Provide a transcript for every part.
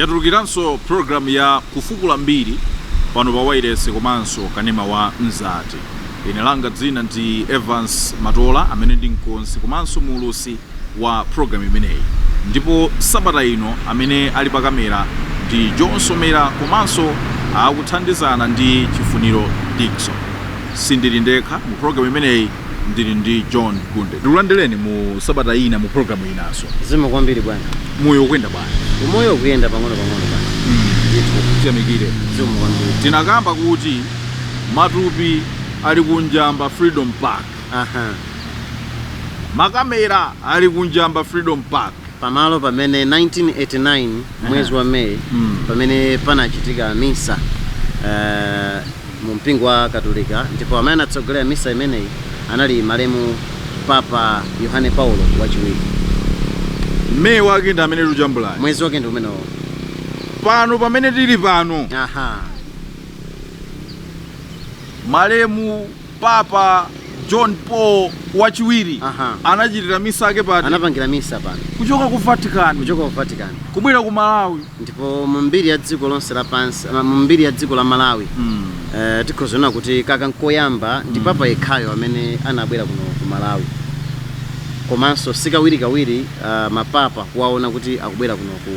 Yatulukiranso program ya Kufukula Mbiri pano pa wailesi komanso kanema wa Mzati. Ine langa dzina ndi Evans Matola, amene ndi mkonzi komanso muulutsi wa program imeneyi, ndipo sabata ino amene ali pa kamera ndi John Somera komanso akuthandizana ndi Chifuniro Dixon. Sindili ndekha mu program imeneyi, ndili ndi John Gunde. Ndikulandireni mu sabata ina mu program inanso. Zikomo kwambiri, bwana. Moyo ukuyenda bwanji? Umoyo ukuyenda pang'ono pang'ono, bwana, ndithu. Tiyamikire. Zikomo kwambiri. Tinakamba kuti matupi ali kunjamba Freedom Park, makamera ali kunjamba Freedom Park, pamalo pamene 1989 mwezi wa Meyi pamene panachitika misa mu mpingo wa Katolika, ndipo amene anatsogolera misa imeneyi anali malemu Papa Yohane Paulo Wachiwiri. Meyi wake ndi amene tujambulayi. Mwezi wake ndi umenewo. Pano pamene tili pano, malemu Papa John Paul Wachiwiri anachitira misa ake pati? Anapangira misa pano. Kuchoka ku Vatican. Kuchoka ku Vatican. Kubwera ku Malawi. Ndipo mu mbiri ya dziko lonse lapansi, mu mbiri ya dziko la Malawi, tikhoza kuona kuti kaka nkoyamba ndi papa yekhayo amene anabwera kuno ku Malawi, komanso sikawirikawiri mapapa kuwaona kuti akubwera kuno ku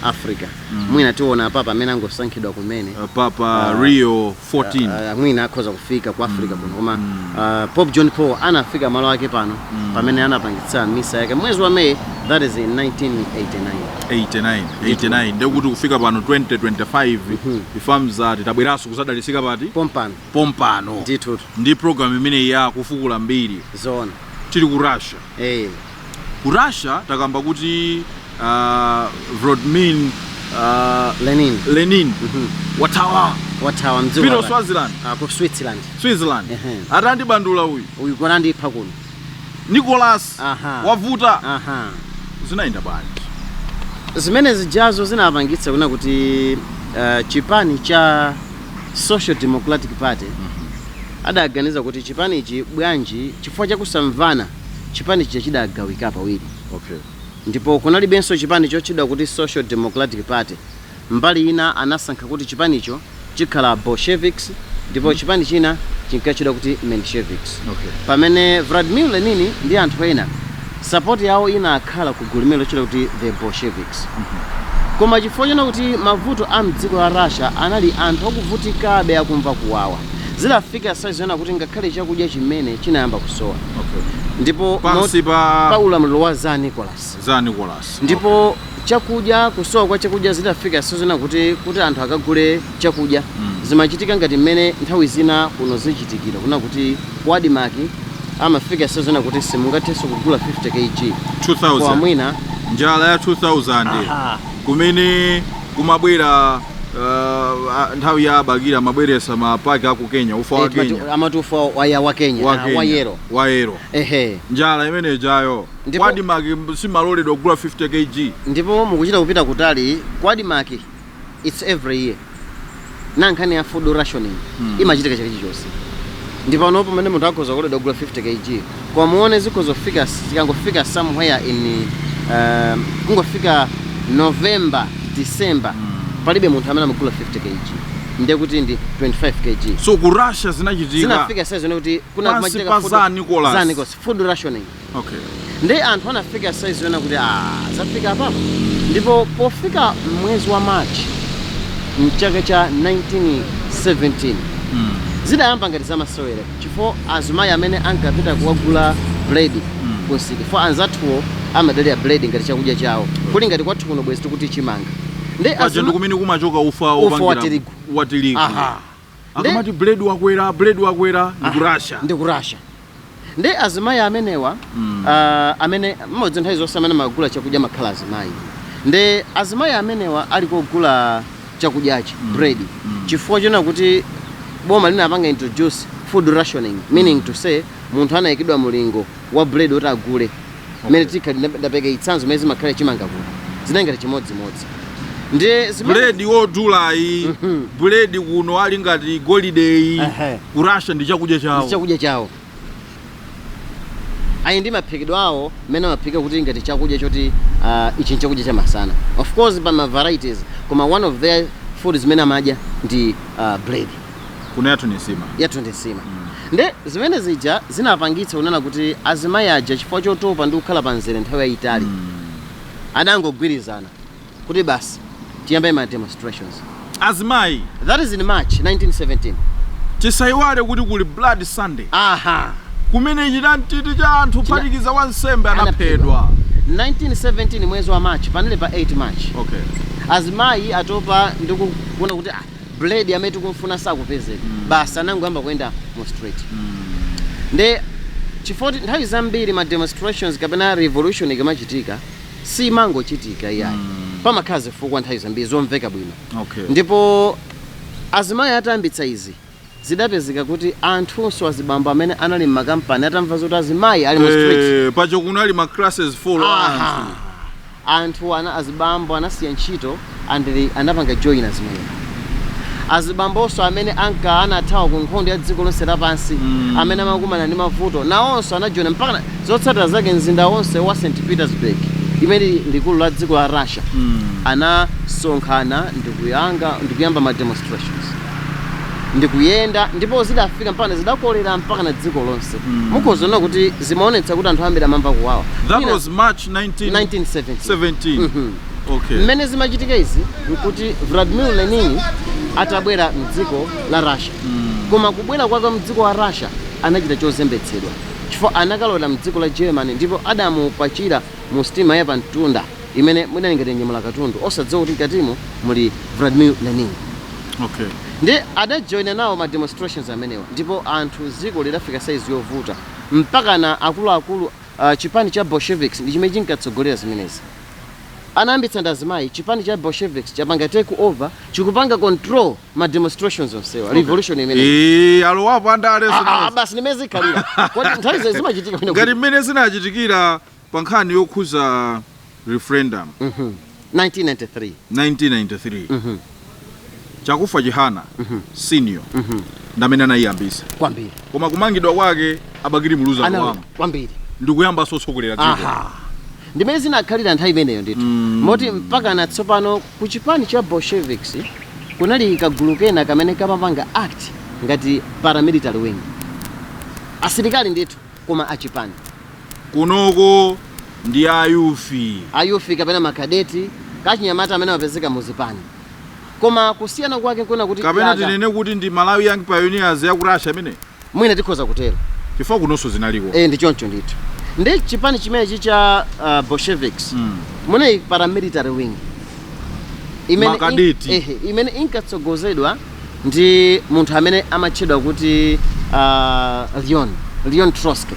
Africa. Mwina tiona papa amene angosankhidwa kumene, Papa Leo 14. Mwina akhoza kufika ku Africa kuno, koma Pope John Paul anafika malo ake pano pamene anapangitsa misa yake mwezi wa May, that is in 1989. 89, 89, ndekuti kufika pano 2025, ifamza titabweranso kuzadalitsika pati? Pompano. Pompano. Ndithu. Ndi program imeneyi ya Kufukula Mbiri. Zoona. Tili ku Russia. Ku Russia takamba kuti Vladimir Lenin. Lenin wathawa. Wathawa mdziko. Pita Swaziland. Ku Switzerland. Switzerland. Atandibandula uyu. Uyu konandipha kuno. Nicholas wavuta. Zinayenda bwanji? Zimene zijazo zinapangitsa kuna kuti chipani cha Social Democratic Party adaganiza kuti chipanichi bwanji, chifukwa chakusamvana chipani chija chidagawika pawiri. Ndipo kunalibenso chipani chotchedwa kuti Social Democratic Party. Mbali ina anasankha kuti chipanicho chikhala Bolsheviks, ndipo chipani china chinkatchedwa kuti Mensheviks, pamene Vladimir Lenin ndi anthu ena support yawo inakhala ku gulu limene lotchedwa kuti the Bolsheviks. Koma chifukwa chona kuti mavuto a mdziko la Russia anali anthu akuvutikabe, akumva kuwawa, zidafika size yona kuti ngakhale chakudya chimene chinayamba kusowa. Ndipo pansi pa pa ulamuliro wa Tsar Nicholas. Tsar Nicholas. Ndipo chakudya, kusowa kwa chakudya zidafika size yona kuti anthu akagule chakudya zimachitika ngati mmene nthawi zina kuno zichitikira, kuna kuti ku ADMARC amafika size yona kuti simungathenso kugula 50 kg. 2000. Kwa mwina Njala ya 2000, kumene kumabwera nthawi ya Abakira, amabweresa mapaki aku Kenya, ufa wa Kenya. Amati ufa wa Kenya. Wa wa Kenya. Yellow. Wa yellow. Njala imene jayo, ku ADMARC simaloledwa kugula 50 kg. Ndipo mukuchita kupita kutali, ku ADMARC it's every year na nkhani ya food rationing imachitika chaka chilichonse. Ndipo panopo pamene munthu akhoza kuloledwa kugula 50 kg, koma muone zikhozofika, zikangofika somewhere in kungofika November, December, palibe munthu amene amagula 50 kg, ndiye kuti ndi 25 kg. So ku Russia zinachitika. Zinafika size kuti kuna pansi kumachitika pa Tsar Nicholas. Tsar Nicholas, food rationing. Ndi anthu anafika size yona kuti zafika apapo. Ndipo pofika mwezi wa March mchaka cha 1917, zidayamba ngati zamasewera, chifukwa azimayi amene ankapita kuwagula bread kunsika, chifukwa anzathuwo amadalira bread ngati chakudya chawo, kuli ngati kwathu kuno bwezi tikuti chimanga. Ndi paja ndi kumene kumachoka ufa Ufa wa wopangira- tirigu. Wa tirigu. Akamati bread wakwera, bread wakwera, ndi ku Russia. Ndi ku Russia. Ndi azimayi amenewa, amene mmodzi nthawi zonse amene amagula chakudya makhala azimayi, ndi azimayi amenewa ali kogula chakudyachi, bread, chifukwa chona kuti boma linapanga introduce food rationing, meaning to say munthu anayikidwa mulingo wa bread woti agule, mmene tikha ndapeka itsanzo mmene zimakhala chimanga kuno, zinali ngati chimodzimodzi. Ndi Buledi wodulayi, buledi kuno ali ngati golideyi, ku Russia ndi chakudya chawo. Ndi chakudya chawo. Ayi, ndi maphikidwe awo mmene amaphika kuti ngati chakudya choti Ichi nchakudya cha masana. Of course pa ma varieties, koma one of their food zimene amadya ndi bread. Kuno yathu ni nsima. Yathu ndi nsima. Nde zimene zija zinapangitsa kunena kuti azimayi aja, chifukwa chotopa ndi kukhala pamzere nthawi yayitali, adangogwirizana kuti basi, tiyambe ma demonstrations. Azimayi. That is in March 1917. Tisayiwale kuti kuli Blood Sunday, kumene chinamtiti cha anthu phatikiza wansembe anaphedwa. 1917, mwezi wa March, panali pa 8 March. Azimayi atopa ndi kuona kuti bread amene tikumfuna sakupezeka, basi anangoyamba kuyenda mu street. Nde chifukwa nthawi zambiri ma demonstrations kapena revolution ikamachitika, simangochitika iyayi, pamakhala zifukwa nthawi zambiri zomveka bwino. Ndipo azimayi atayambitsa izi, zidapezeka kuti anthunso azibambo amene anali m'makampani atamva zoti azimayi ali mu street, Pacho kunali ma classes 4 anthu. Anthu ana azibambo anasiya ntchito and anapanga join azimayi. Azibambonso amene anka anathawa ku nkhondo ya dziko lonse lapansi, amene amakumana ndi mavuto, nawonso anajoina. Mpaka zotsatira zake mzinda wonse wa St Petersburg, imene likulu la dziko la Russia, anasonkhana ndikuyamba ma demonstrations ndikuyenda, ndipo zidafika mpaka zidakolera mpaka na dziko lonse. Mukhozaona kuti zimaonetsa kuti anthu ambiri amamva kuwawa. That was March 19 1917. 17. Okay. Mmene zimachitika izi nkuti Vladimir Lenin atabwera mdziko la Russia. Koma kubwera kwake mdziko la Russia anachita chozembetsedwa, chifukwa anakalowera mdziko la Germany, ndipo adamupachira mu sitima ya pamtunda imene mwina ngati nyamula katundu, osadziwa kuti mkatimo muli Vladimir Lenin. Ndi adajoina nawo ma demonstrations amenewa, ndipo anthu dziko lidafika saizi yovuta mpaka na akuluakulu chipani cha Bolsheviks ndi chimene chinkatsogolera zimenezi. Anayambitsa ndi azimayi, chipani cha Bolsheviks chapanga take over, chikupanga control ma demonstrations onsewa, revolution imene Alowapo andale. Basi, nimene zikhalira kodi nthawi zezi zimachitika kwene. Ngati mmene zinachitikira pa nkhani yokhuza referendum. 1993. 1993. Chakufa Chihana senior ndamene anayiyambisa. Kwambiri. Koma kumangidwa kwake, a Bakili Muluzi Analowa alowamo kwambiri. Ndikuyambanso kutsogolera dziko. Aha, ndimene zinakhalira nthawi imeneyo ndithu. Moti mpaka na tsopano ku chipani cha Bolsheviks kunali kagulu kena kamene kamapanga act ngati paramilitary wing, asilikali ndithu koma achipani. Kunoko ndi a youth. A youth kapena makadeti kachinyamata amene amapezeka muzipani, koma kusiyana kwake kuna kuti kapena tinene kuti ndi Malawi Young Pioneers ya ku Russia imene. Mwina tikhoza kutero. Chifukwa kunonso zinaliko. Ndi choncho ndithu. Ndi chipani chimenechi cha Bolsheviks, munali paramilitary wing imene Makadeti. Ehe, imene inkatsogozedwa ndi munthu amene amatchedwa kuti Leon Trotsky,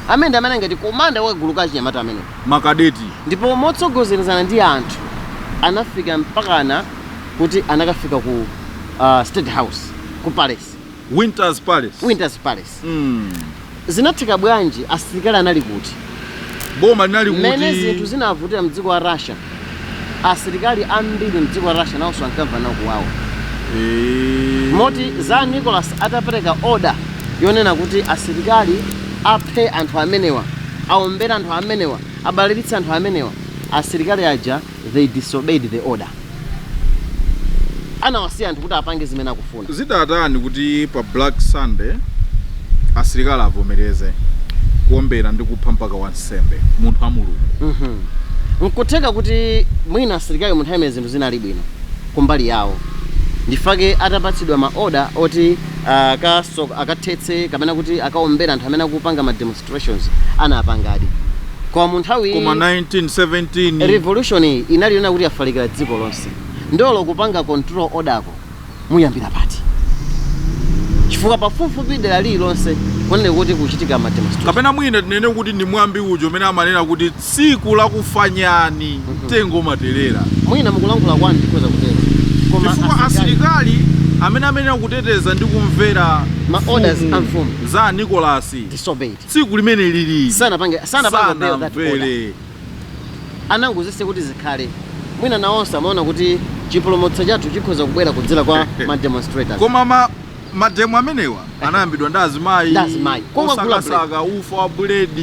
amene ndi amene ngati commander wa gulu kachinyamata amene makadeti. Ndipo motsogozerezana ndi anthu anafika mpakana kuti anakafika ku State House, ku palace. Winters Palace. Winters Palace. Zinatheka bwanji? Asilikali anali kuti? Boma linali Mmene zinthu kuti? zinavutira mdziko wa Russia, asilikali ambiri mdziko la Russia nawonso ankamva nawo kuwawa. Moti za Nicholas atapereka order yonena kuti asilikali aphe anthu amenewa, aombere anthu amenewa, abalalitse anthu amenewa, asilikali aja they disobeyed the order, anawasiya anthu kuti apange zimene akufuna. Zidatani kuti pa Black Sunday asilikali avomereze kuombera ndi kupha mpaka wansembe, munthu wa Mulungu? Nkutheka kuti mwina asilikali mu nthawi imene zinthu zinali bwino kumbali yawo, ndifake atapatsidwa ma order oti akathetse kapena kuti akaombera anthu amene akupanga ma demonstrations, anapangadi. Koma mu nthawi Koma 1917 revolution iyi inali yona kuti yafalikira dziko lonse, ndolo kupanga control orderko muyambira pati? Chifukwa pafupifupi dera lililonse kunene kuti kuchitika ma demonstration. Kapena mwina tinene kuti ndi mwambi uja umene amanena kuti tsiku lakufanyani mtengo umaterera. Mwina mukulankhula kwanu tikhoza kutero, koma chifukwa asilikali amene amenera kuteteza ndi kumvera ma orders mfumu a mfumu za Nicholas disobeyed, tsiku limene lilili sanapange obey that order. Sanamvere. Anangozise kuti zikhale. Mwina nawonso amaona kuti chipulumutso chathu chikhoza kubwera kudzera kwa ma demonstrators. Koma ma Mademo amenewa anayambidwa ndi azimayi. Ndi azimayi. Kungogula. Osakasaka ufa wa buledi.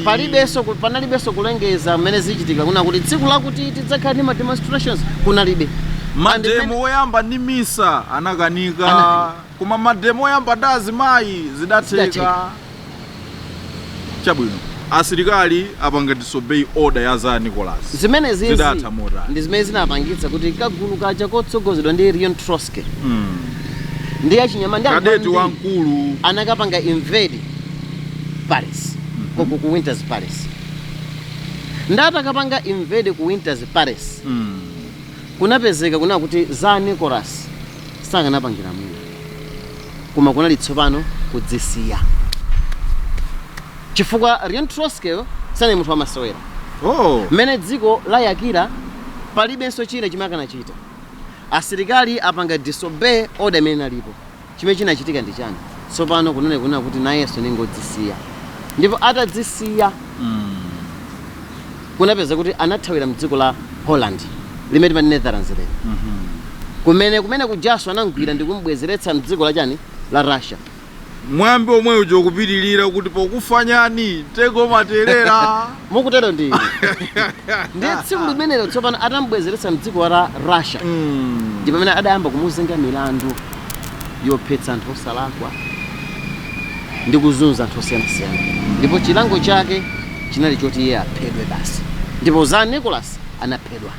Panalibenso kulengeza mmene zichitika kuna kuti tsiku lakuti tidzakhala ndi ma demonstrations, kunalibe. Mademo oyamba ndi misa anakanika. Anakanika. Koma mademo oyamba ndi azimayi zidatheka. Zidatheka. Chabwino, asilikali apanga disobey order ya Tsar Nicholas. Zimene zizi Zidatha motani? Ndi zimene zinapangitsa kuti kagulu kaja kotsogozedwa ndi Leon Trotsky ndi achinyama ndi anthu Kadeti ambiri wamkulu. anakapanga invade palace koko ku Winters Palace. Ndatakapanga invade ku Winters Palace, kunapezeka kuna kuti Tsar Nicholas sakanapangira mwina, koma kunali tsopano kudzisiya, chifukwa Leon Trotsky sanali munthu wamasewera. Mmene dziko layakira, palibenso china chimene akanachita. Asilikali apanga disobey order imene inalipo. Chimene chinachitika ndi chani? Tsopano kunene kunena kuti nayenso ningodzisiya. Ndipo atadzisiya, kunapeza kuti anathawira mdziko la Holland, limene timati Netherlands lero, kumene kujaso anamgwira ndi kumbwezeretsa mdziko la chani, la Russia. Mwambi omwe uja ukupitilira kuti pokufanyani tego materera. Mukutero ndi tsiku limenelo. Tsopano atambwezeretsa mdziko la Russia, ndi pamene adayamba kumuzenga milandu yophetsa anthu osalakwa ndi kuzunza anthu osiyanasiyana, ndipo chilango chake chinali choti iye aphedwe basi. Ndipo Tsar Nicholas anaphedwa.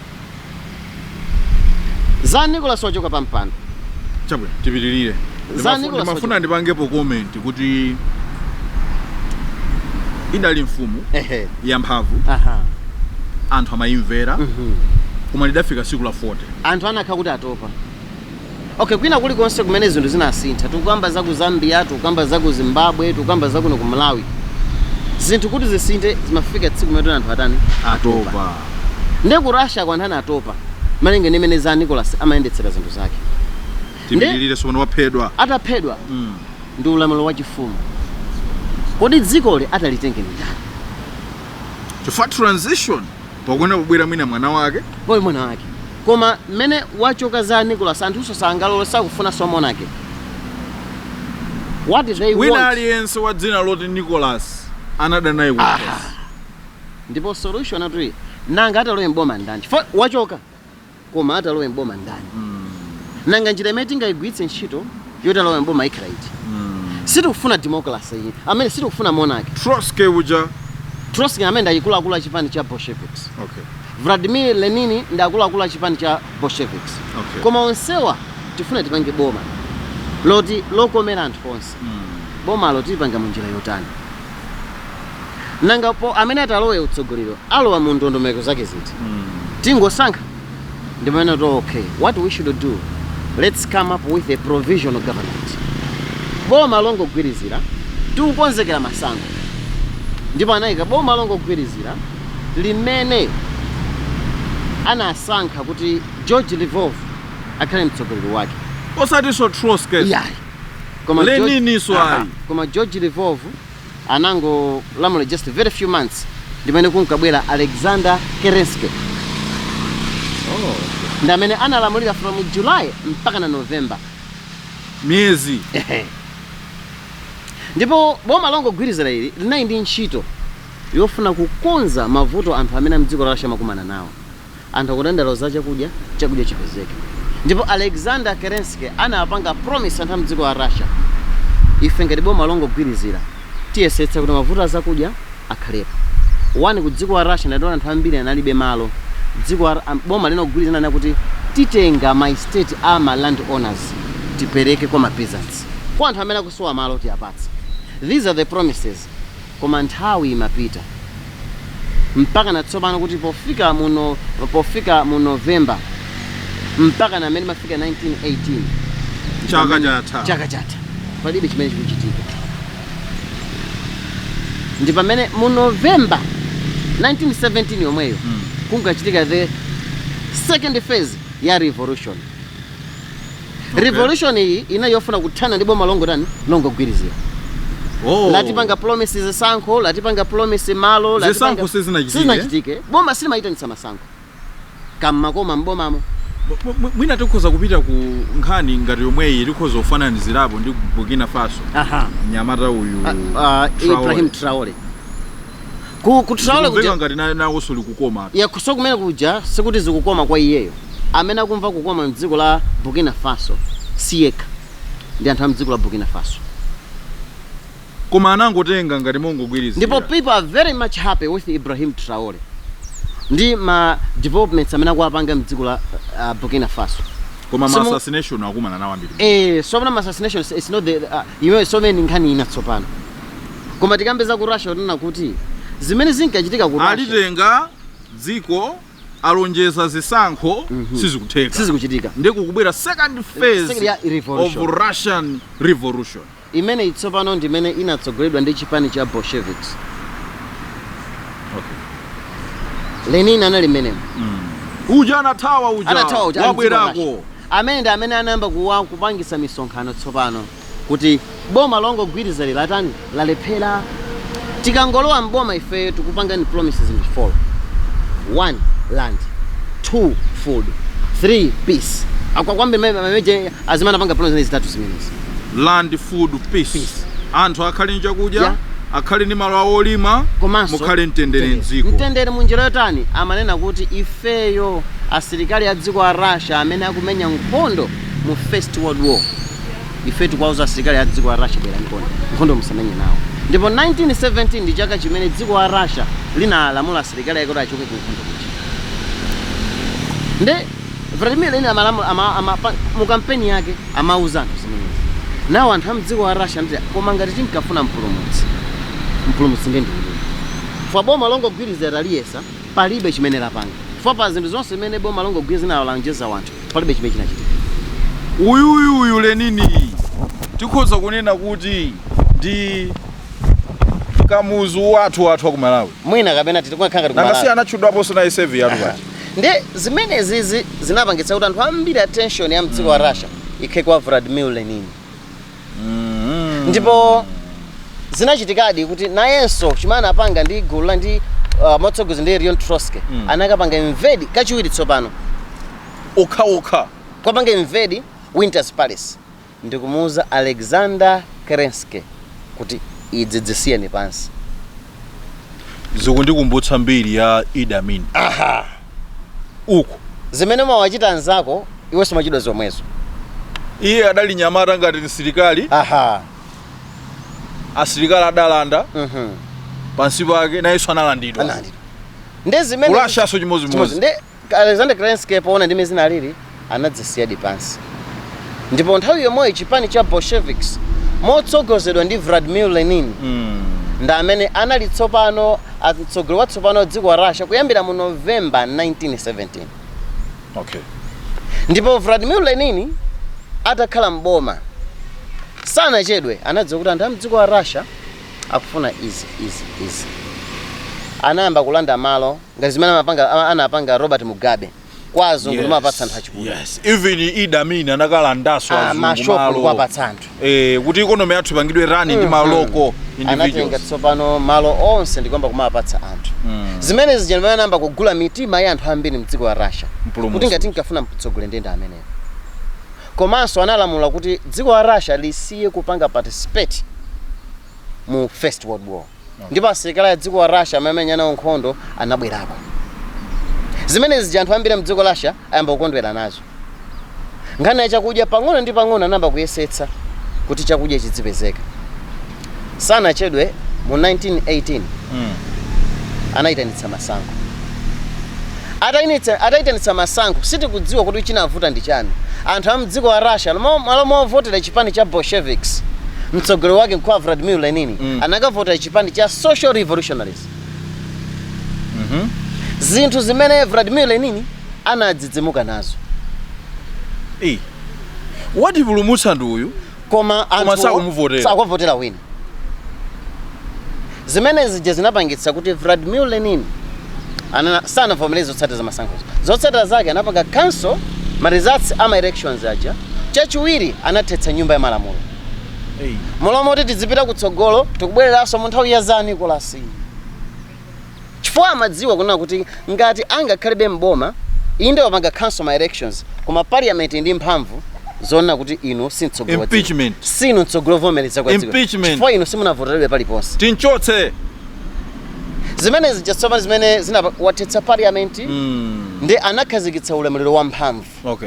Tsar Nicholas wachoka pa mpando. Chabwino, tipitirire. Za Nicholas. Ndimafuna ndipangepo comment kuti idali mfumu yamphamvu, anthu amayimvera, koma lidafika tsiku la 40. Anthu anakhala kuti atopa. Okay, kwina kulikonse kumene zinthu zinasintha, tikukamba za ku Zambia, tikukamba za ku Zimbabwe, tikukamba za kuno ku Malawi, zinthu kuti zisinthe zimafika tsiku limene anthu atani? Atopa. Ndiye ku Russia ku anthu anatopa malinga ndi imene Tsar Nicholas amayendetsera zinthu zake. Tipitirire, sopano waphedwa. Ataphedwa, ndi ulamuliro wachifumu, kodi dzikoli atalitenge ndi ndani? Chifukwa transition pakuona kubwera mwina mwana wake. Poli mwana wake, koma mmene wachoka Tsar Nicholas, anthunso sangalolo, sakufunanso monarchy. What they Wina want, aliyense wa dzina loti Nicholas anada naye kukhosi. Ndipo solution atuyi, nanga atalowe mboma ndani? Chifukwa wachoka, koma atalowe mboma ndani? Nanga njira imene tingayigwiritse ntchito yoti alowe mboma ikhala iti? Sitikufuna democracy iyi amene, sitikufuna monarchy. Trotsky uja. Trotsky amene ndi akuluakulu a chipani cha Bolsheviks. Vladimir Lenin ndi akuluakulu a chipani cha Bolsheviks. Koma onsewa tifuna tipange boma loti lokomera anthu onse. Bomalo tilipanga munjira yotani? Nanga po amene atalowe utsogolero alowa mu ndondomeko zake ziti? Tingosankha? Ndi pamene to, okay, what we should do, let's come up with a provisional government, boma longogwirizira, tikukonzekera masankho. Ndipo anayika boma longogwirizira limene anasankha kuti George Lvov akhale mtsogoleri wake. Osatinso Trotsky. Iyayi. Koma Lenininso Aha. ayi. Koma George Lvov anangolamula just very few months, ndimene kunkabwera Alexander Kerensky. Ndi amene analamulira from July mpaka na November. Miyezi. Ehe. Ndipo boma longogwirizira ili linali ndi ntchito yofuna kukonza mavuto anthu amene mdziko la Russia amakumana nawo. Anthu akudandaula za chakudya, chakudya chipezeke. Ndipo Alexander Kerensky anapanga promise anthu a mdziko la Russia: ife ngati boma longogwirizira tiyesetsa kuti mavuto azakudya akhalepo. One, ku dziko la Russia ndationa anthu ambiri analibe malo. Dziko la boma linogwirizana na kuti titenga ma estate a ma land owners, tipereke kwa ma peasants, kwa anthu amene akusowa malo tiyapatse. These are the promises. Koma nthawi imapita mpaka na tsopano kuti pofika mu November mpaka na amene mafika 1918. Chaka chatha. Chaka chatha, palibe chimene chikuchitika. Ndi pamene mu November 1917 yomweyo kunkachitika the second phase ya revolution. Revolution iyi inali yofuna kuthana ndi boma longotani, longogwirizira. Latipanga promise zisankho, latipanga promise malo, Zisankho sizinachitike. Sizinachitike. Boma silimayitanitsa masankho kammakoma mbomamo. Mwina tikhoza kupita ku nkhani ngati yomweyi, tikhoza kufananizirapo ndi Burkina Faso. Mnyamata uyu Traore. Ibrahim Traore, ku Traore Zikumveka kuja ngati nawonso likukoma. Ya, kuso kumene kuja sikuti zikukoma kwa iyeyo. Amene akumva kukoma mdziko la Burkina Faso si yekha, ndi anthu a mdziko la Burkina Faso. Koma anangotenga ngati mongogwirizira. Ndipo people are very much happy with Ibrahim Traore ndi ma developments amene akuwapanga mdziko la Burkina Faso. Koma ma assassination akumana nawo ambiri. Eh, so ma assassination, it's not the imeyo so many nkhani ina tsopano. Koma tikambeza ku Russia, kunena kuti zimene zinkachitika ku Russia, Alitenga dziko, alonjeza zisankho, sizikutheka. Sizikuchitika. Ndikukubwera second phase Second ya revolution. of Russian Revolution. Imene itsopano ndimene inatsogoledwa ndi chipani cha Bolsheviks. Lenin anali mmenemo. Uja anathawa uja. Anathawa uja, ali mdziko la Wabwerako. Russia. Amene ndi amene anayamba kupangisa misonkhano tsopano kuti boma longogwirizana latani, lalephera. Tikangolowa mboma ifeyo tikupangani promises in four: one, land; two, food; three, peace. Akwambe mameje azimene anapanga promise zitatu zimenezi. Land, food, peace. Peace. Anthu akhale ndi chakudya, akhale ndi malo awo olima, komanso mukhale mtendere mdziko. Mtendere munjira yotani? Amanena kuti ifeyo asilikali a dziko a Russia amene akumenya nkhondo mu First World War, ife tikuwauza asilikali a dziko a Russia, bwera nkhondo, nkhondo musamenye nawo. Ndipo 1917 ndi chaka chimene dziko a Russia linalamula asilikali ake kuti achoke ku nkhondo kuja. Nde Vladimir Lenin mu kampeni yake amauza anthu zimenezi. Nawo anthu a mdziko wa Russia anati, koma ngati tinkafuna mpulumutsi, mpulumutsi ndiye ndi uyu. Fa boma longogwirizira taliyesa, palibe chimene lapanga. Fa pa zinthu zonse zimene boma longogwirizira zinalonjeza wanthu, palibe chimene chinachitika. Uyuyuyu Lenini tikhoza kunena kuti ndi Kamuzu wathu aku Malawi. Mwina kapena titikwakhala ngati Nangasi kumalawi. Anatchudwaponso na isevi yathu paja. Ndi zimenezizi zinapangitsa kuti anthu ambiri, attention ya mdziko wa Russia ikhe kwa Vladimir Lenin. Ndipo zinachitikadi kuti nayenso chimene anapanga ndi gulu la ndi motsogozi ndi Leon Trotsky, anakapanga invade kachiwiri tsopano. Okhaokha. Kwapanga invade Winters Palace ndikumuuza Alexander Kerensky kuti idzi zisiyeni pansi. Zikundikumbutsa mbiri ya Idi Amin. Uku zimene mawachita anzako, iwenso machidwa zomwezo. Iye adali nyamata ngati msilikali. Asilikali adalanda pansi pake, nayenso analandidwa. Analandidwa. Ndi zimene Ku Russiaso chimodzimodzi. Ndi Alexander Kerensky poona ndime zinalili, anadzisiyadi pansi. Ndipo nthawi yomweyo chipani cha Bolsheviks motsogozedwa ndi Vladimir Lenin ndi amene anali tsopano atsogoleri watsopano wa dziko la Russia kuyambira mu November 1917. Ndipo Vladimir Lenin atakhala mboma, sanachedwe anadziwa kuti anthu a mdziko la Russia akufuna izi, izi, izi. Anayamba kulanda malo ngati zimene anapanga Robert Mugabe kwa azungu, ndimapatsa anthu achikuda. Yes, even Idi Amin anakalandaso azungu mashopu malo. Ndikuwapatsa anthu. Kuti economy yathu ipangidwe run ndi ma local Anatenga individuals. Tsopano malo onse ndikwamba kumapatsa anthu. Zimene zija ndimene anayamba kugula mitima ya anthu ambiri mdziko la Russia Mpulumutsi. kuti ngati nkafuna mtsogoleri ndenda ameneyo. Komanso analamula kuti dziko la Russia lisiye kupanga participate mu First World War. Ndipo asilikali a dziko la Russia amene amenya nawo nkhondo anabwerako. Zimene zija anthu ambiri mdziko la Russia ayamba kukondwera nazo. Nkhani ya chakudya, pang'ono ndi pang'ono anayamba kuyesetsa kuti chakudya chidzipezeka. Sanachedwe mu 1918 anayitanitsa masankho. Atayitanitsa masankho, sitikudziwa kuti chinavuta ndi chani, anthu a mdziko la Russia malo movotera chipani cha Bolsheviks, mtsogoleri wake nkwa Vladimir Lenin, anakavotera chipani cha Social Revolutionaries, zinthu zimene Vladimir Lenin anadzidzimuka nazo. Watipulumutsa ndi uyu. Koma Koma sakumuvotera. Sakuvotera wina. Zimene zija zinapangitsa kuti Vladimir Lenin sanavomereze zotsatira za masankhozo. Zotsatira zake anapanga cancel ma results ama elections aja. Chachiwiri, anathetsa nyumba ya malamulo. Mulomo kuti tizipita kutsogolo, tikubwereranso mu nthawi ya za Nikolasi, chifukwa amadziwa kunena kuti ngati angakhalebe mboma Inde wapanga cancel ma elections, koma parliament ndi mphamvu zoona kuti inu si mtsogoleri wa dziko. Impeachment. Sinu mtsogoleri wovomereza kwa dziko. Impeachment. Chifukwa inu simunavoteredwe paliponse. Tinchotse. Zimene zija zimene zinawathetsa parliament, ndi anakhazikitsa ulamuliro wamphamvu.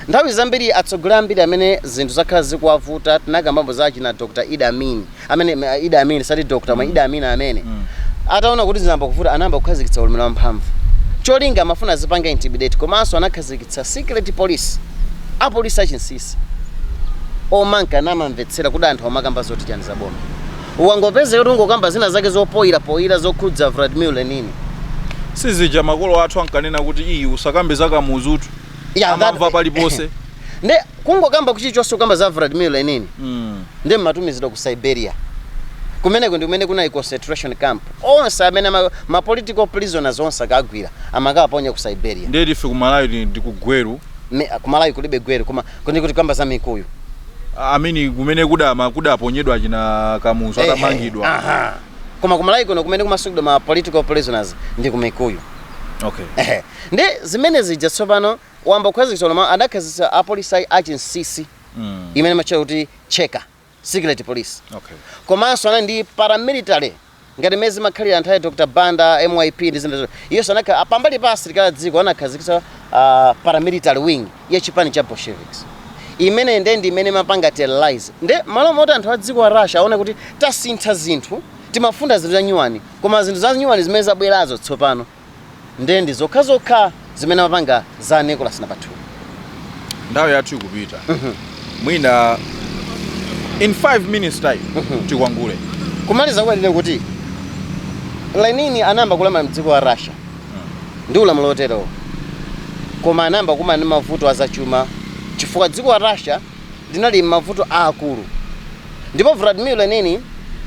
Nthawi zambiri atsogoleri ambiri amene zinthu zakhala zikuwavuta, tinakambapo za achina Dr Idi Amin amene, Idi Amin sati Dr, koma Idi Amin amene ataona kuti zinayamba kuvuta, anayamba kukhazikitsa ulamuliro wamphamvu. Cholinga amafuna azipanga intimidate. Komanso anakhazikitsa secret police, apolisi achinsinsi omanka namamvetsera kuti anthu amakamba zoti chani zaboma. Ukangopezeka kuti ungokamba zina zake zopoyirapoyira zokhudza Vladimir Lenin, Sizija makolo athu ankanena kuti iyi usakambe za Kamuzutu, amamva paliponse. Nde kungokamba kuchilichonse, kukamba za Vladimir Lenin, ndi mmatumizidwa ku Siberia. Kumeneko ndi kumene kunali concentration camp. Onse amene ma political prisoners onse akagwira amakawaponya ku Siberia. Ndiye ife kumalawi ndi kugweru. Kumalawi kulibe Gweru, koma kundi kuti kamba za Mikuyu. Amini kumene kudama kudaponyedwa achina Kamuzu atamangidwa. Aha. Koma kumalawi kuno kumene kumasungidwa ma political prisoners ndi ku Mikuyu. Ehe. Ndi zimene zija tsopano wamba kukhazikitsa ulama, adakhazikitsa apolisi achinsinsi imene amatchula kuti Cheka, secret police. Komanso anali ndi paramilitary ngati mmene zimakhalira anthu a Dr Banda, MYP ndi zina zotero. Iyonso anakhala pambali pa asilikali a dziko, anakhazikitsa paramilitary wing ya chipani cha Bolsheviks imene nde ndi imene imapanga terrorize. Nde malo moti anthu a dziko la Russia aone kuti tasintha zinthu, timafuna zinthu za nyuwani, koma zinthu za nyuwani zimene zabwerazo tsopano nde ndi zokhazokha zimene amapanga za Nicholas number 2. Nthawi yathu ikupita. Mwina in 5 minutes time tikwangule. Kumaliza kwatile kuti Lenin anayamba kulamula mdziko la Russia ndi ulamuliro oterowo, koma anayamba kumana ndi mavuto azachuma chifukwa dziko la Russia linali m'mavuto aakulu. Ndipo Vladimir Lenin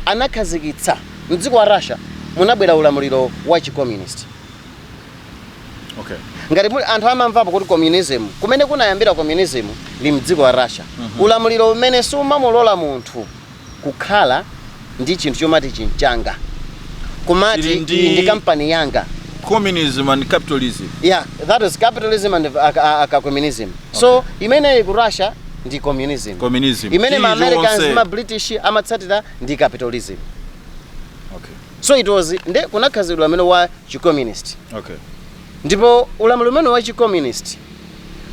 anakhazikitsa, mdziko la Russia munabwera ulamuliro wa chicommunist. Ngati muli anthu amamvapo kuti communism, kumene kunayambira communism ndi mdziko la Russia, ulamuliro umene sumamulola munthu kukhala ndi chinthu chomati chinchanga, kumati Tili ndi iyi ndi kampani yanga. Communism and capitalism. Yeah, that is capitalism and communism. So imeneyi ku Russia ndi communism. Communism. Imene ma Americans, Chilichonse. ma British amatsatira ndi capitalism. So it was, nde kunakhazikidwa amene wa chicommunist. Ndipo ulamuliro umene wa chicommunist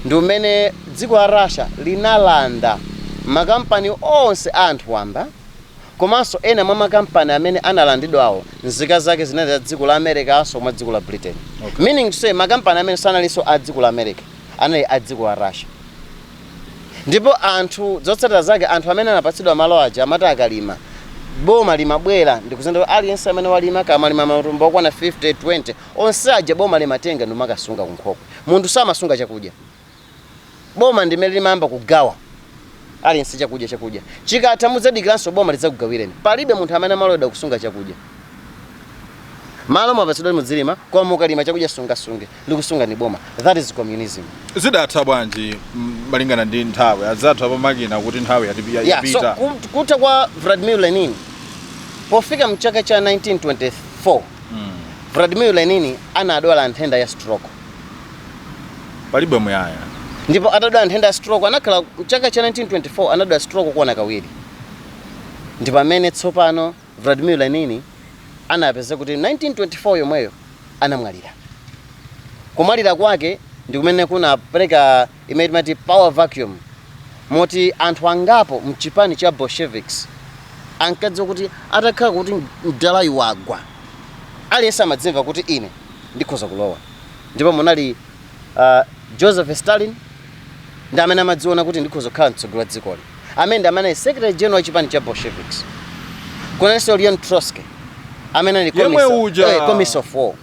ndi umene dziko la Russia linalanda makampani onse a anthu wamba. Komanso ena mwa makampani amene analandidwawo, nzika zake zinali za dziko la America so mwa dziko la Britain. Meaning to say, makampani amene sanalinso a dziko la America, anali a dziko la Russia. Ndipo anthu, zotsatira zake, anthu amene anapatsidwa malo aja amati akalima, boma limabwera ndikuzenda aliyense amene walima, kamalima matumba okwana 50, 20, onse aja boma limatenga ndimakasunga kunkhokwe. Munthu samasunga chakudya. Boma ndimene limayamba kugawa aliyense chakudya. Chakudya chikatha, mudzadikiranso boma lidzakugawireni. Palibe munthu amene amaloledwa kusunga chakudya. Malo mwapatsidwa mudzilima, koma mukalima chakudya sungasunge, likusunga ni boma. That is communism. Zidatha bwanji, malingana ndi nthawi adzathu apamakina kuti nthawi Yeah, so yapita? Kutha kwa Vladimir Lenin, pofika mchaka cha 1924, Vladimir Lenin anadwala nthenda ya stroke. Palibe muyaya. Ndipo atadwala nthenda ya stroke, anakhala mchaka cha 1924, anadwala stroke kuona kawiri. Ndi pamene tsopano Vladimir Lenin anapeza kuti 1924 yomweyo anamwalira. Kumwalira kwake ndi kumene kunapereka imene timati power vacuum, moti anthu angapo mchipani cha Bolsheviks ankadziwa kuti atakhala kuti mdalayu wagwa, aliyense amadzimva kuti ine ndikhoza kulowa. Ndipo munali Joseph Stalin, ndi amene amadziona kuti ndikhoza kukhala mtsogoleri wa dzikoli, amene ndi amene ali secretary general wa chipani cha Bolsheviks. Kunalinso Leon Trotsky amene ali Yemwe uja. Commissar of war.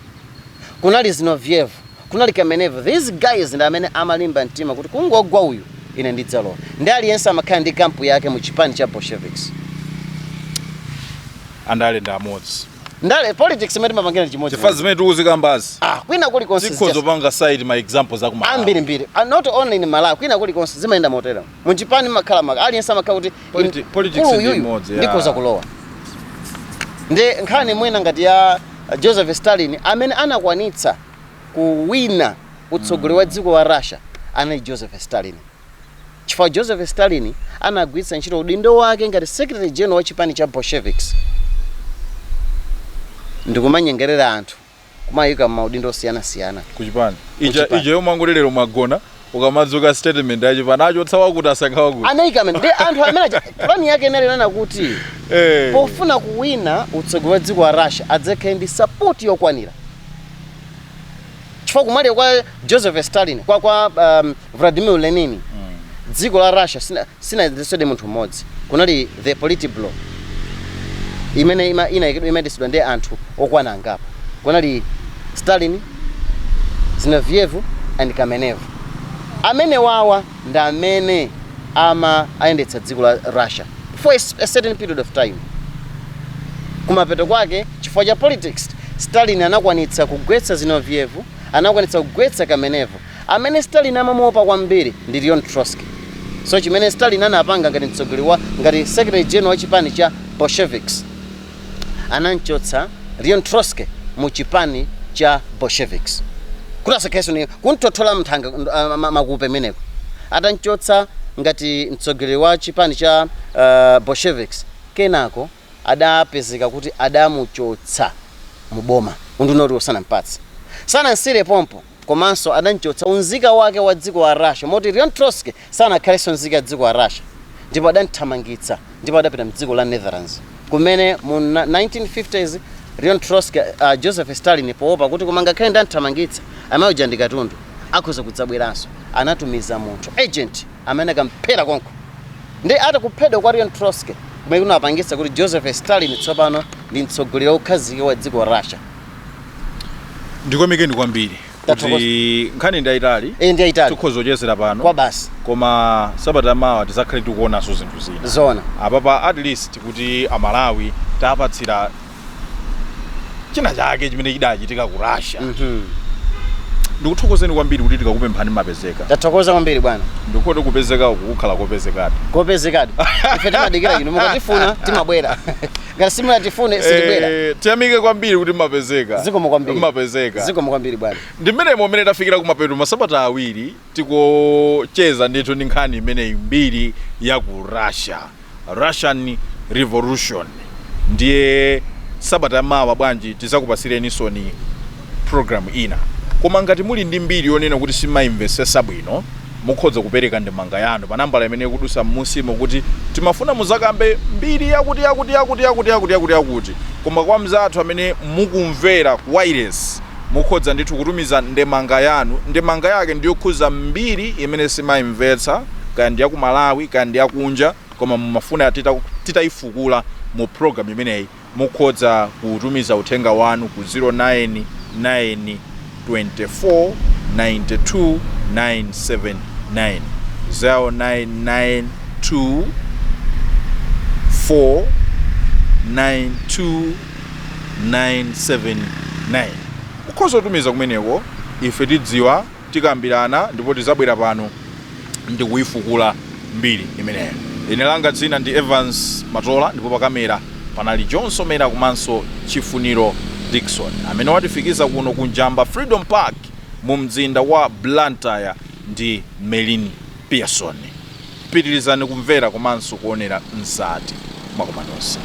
Kunali Zinoviev, kunali Kamenev. These guys ndi amene amalimba mtima kuti kungogwa uyu, ine ndidzalowa. Ndi aliyense amakhala ndi camp yake mu chipani cha Bolsheviks. Andale ndi amodzi. Ndale, politics imene timapangira ndi chimodzi. Chifukwa zimene tikuzikambazi Ah, kwina kulikonse tikhoza kupanga cite ma examples aku Malawi. Ambirimbiri. Not only in Malawi, kwina kulikonse zimayenda motero. Muchipani makhala maka aliyense amakhala kuti Politics mkulu ndi uyuyu imodzi, yeah. ndikhoza kulowa. Ndi nkhani mwina ngati ya Joseph Stalin amene anakwanitsa kuwina. utsogoleri wa dziko wa Russia anali Joseph Stalin, chifukwa Joseph Stalin anagwiritsa ntchito udindo wake ngati secretary general wa chipani cha Bolsheviks ndikumanyengerera anthu kumayika maudindo osiyanasiyana. Kuchipani ija. Kuchipani. Ija yomwe angoti lero mwagona, ukamadzuka statement yachipani, achotsa wakuti, asankha wakuti. Anayika amene ndi anthu amene aja. Plani yake inali nana kuti pofuna kuwina utsogoleri wa dziko wa Russia adzakhale ndi support yokwanira, chifukwa kumwalira kwa Joseph Stalin kwa Vladimir Lenin, dziko la Russia sinayendetsedwe munthu mmodzi. Kunali the Politburo imene imayendetsedwa ndi anthu okwana angapo. Kunali Stalin, Zinoviev and Kamenev. Amene wawa ndi amene ama ayendetsa dziko la Russia for a certain period of time. Kumapeto kwake, chifukwa cha politics, Stalin anakwanitsa kugwetsa Zinoviev, anakwanitsa kugwetsa Kamenev. Amene Stalin amamuopa kwambiri ndi Leon Trotsky. So chimene Stalin anapanga ngati mtsogoleri wa, ngati secretary general wa chipani cha Bolsheviks, anamchotsa Leon Trotsky mu chipani cha Bolsheviks kuti asakhalenso ni kuntothola mthanga makupe meneko. Atamchotsa ngati mtsogoleri wa chipani cha Bolsheviks, kenako adapezeka kuti adamuchotsa mu boma, unduna uti osanampatse, sanansire pompo, komanso adamchotsa unzika wake wa dziko wa Russia, moti Leon Trotsky sanakhalenso nzika ya dziko wa Russia, ndipo adamthamangitsa, ndipo adapita mdziko la Netherlands, kumene mu 1950s Leon Trotsky, Joseph Stalin poopa kuti koma ngakhale ndamthamangitsa amayoja ndi katundu, akhoza kudzabweranso, anatumiza munthu, agent, amene akamphera konko. Ndi atakuphedwa kwa Leon Trotsky kumene kunapangitsa kuti Joseph Stalin tsopano ndi mtsogoleri wokhazikika wa dziko la Russia. Ndikomekeni kwambiri kuti nkhani ndayitali. Iyi ndi yayitali. Tikhoza kuchezera pano kwa basi. Koma sabata mawa tizakhale tikuonanso zinthu zina. Zona. Apapa at least kuti Amalawi tapatsira china chake chimene chidachitika ku Russia. Ndikuthokozeni kwambiri kuti tikakupemphani mapezeka. Tathokoza kwambiri, bwana. Ndikuti kupezeka uku kukhala kopezekadi. Kopezekadi. Ife timadikira inu, mukatifuna timabwera, ngati simunatifune sitibwera. Tiyamike kwambiri kuti mapezeka. Zikomo kwambiri. Mapezeka. Zikomo kwambiri, bwana. Ndi mmenemo mmene tafikira kumapeto masabata 2 tikucheza ndithu ndi nkhani imeneyi, mbiri ya ku Russia, Russian Revolution. Ndiye sabata mawa bwanji tizakupasirenisoni program ina. Koma ngati muli ndi mbiri yonena kuti simayimvesesa bwino, mukhoza kupereka ndemanga yanu pa nambala imene ikudusa m'musimo, kuti timafuna muzakambe mbiri yakuti yakuti yakuti yakuti yakuti yakuti yakuti. Koma kwa mzathu amene mukumvera ku wireless, mukhoza ndithu kutumiza ndemanga yanu. Ndemanga yake ndiyokhuza mbiri imene simayimvetsa, kaya ndi yaku Malawi, kaya ndi yakunja, koma mumafuna titayifukula mu program imeneyi, mukhoza kutumiza uthenga wanu ku 099 24 92 979, 0992 4 92 979. Mukhoza kutumiza kumeneko, ife tidziwa, tikambirana, ndipo tizabwera pano ndi kuyifukula mbiri imeneyo. Ine langa dzina ndi Evans Matola, ndipo pakamera panali Johnson Mera komanso Chifuniro Dikson. Amene watifikiza kuno ku Njamba Freedom Park mu mzinda wa Blantyre ndi Melin Pearson. Pitirizani kumvera komanso kuonera Mzati. Mwakoma nonse.